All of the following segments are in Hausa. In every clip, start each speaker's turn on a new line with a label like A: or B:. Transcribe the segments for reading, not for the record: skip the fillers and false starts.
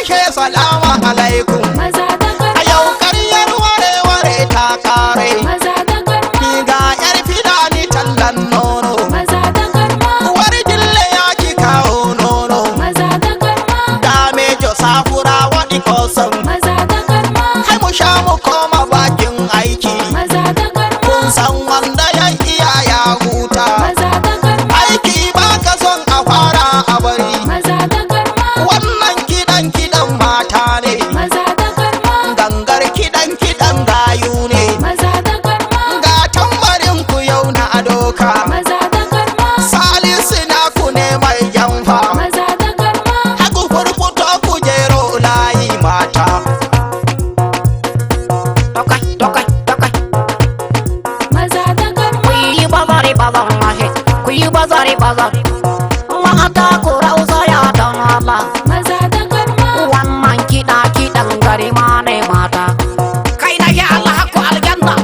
A: She salamu alaikum.
B: Maza da
A: A
B: garma.
A: yau karyar ware-ware ta kare.
B: Maza da garma.
A: Ni ga yar filani tallan nono.
B: Maza da garma.
A: Uwar gille ya ki kawo nono.
B: Maza da garma.
A: Damejo safura waɗi kosan.
B: Maza da garma.
A: Hai mu sha mu koma bakin aiki.
B: Maza da garma.
A: Kun san wanda ya iya ya huta.
B: Maza da garma.
A: Aiki ba ka son a fara a bari.
B: Maza da garma.
A: Wannan kiɗan kiɗan mata ne.
B: Maza da garma.
A: Gangar kiɗan kiɗan gayu ne.
B: Maza da garma.
A: Ga tambarin ku yau na adoka.
B: Maza da garma.
A: Salisu na ku ne mai jamfa.
B: Maza da garma.
A: Haku furfuto ku jero layi mata.
C: Tokai, tokai, tokai.
B: Maza da garma.
C: Ku yi bazare bazan ashe, ku yi bazare bazare. Mata ku rausaya don Allah.
B: Maza da garma.
C: Wannan kiɗa kiɗan garima ne mata. Kai na ya Allah hakku aljanna.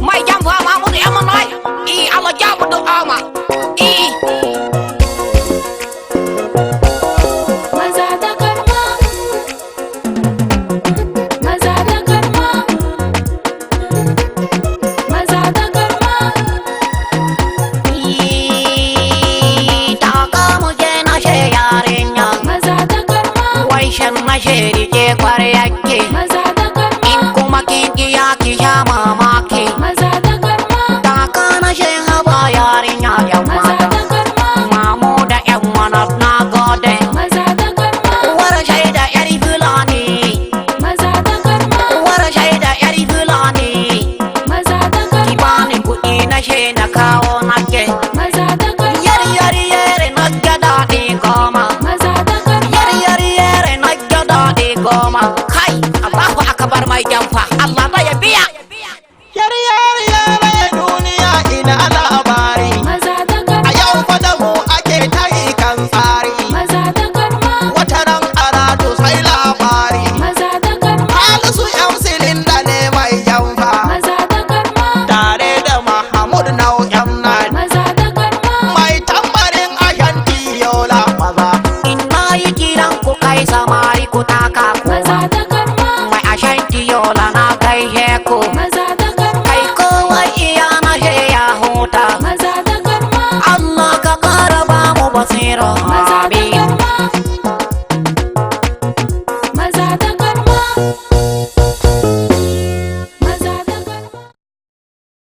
C: Mai jamfa Mahmud Yamanai. I Allah jabu du'ama. I.
B: Maza da garma. Maza da garma. Maza da garma.
C: Taka mu je na she yarinya.
B: Maza da garma.
C: Wai shan na she rike kwaryake.
B: Maza da garma.
C: In kuma kin ki ya ki sha mama.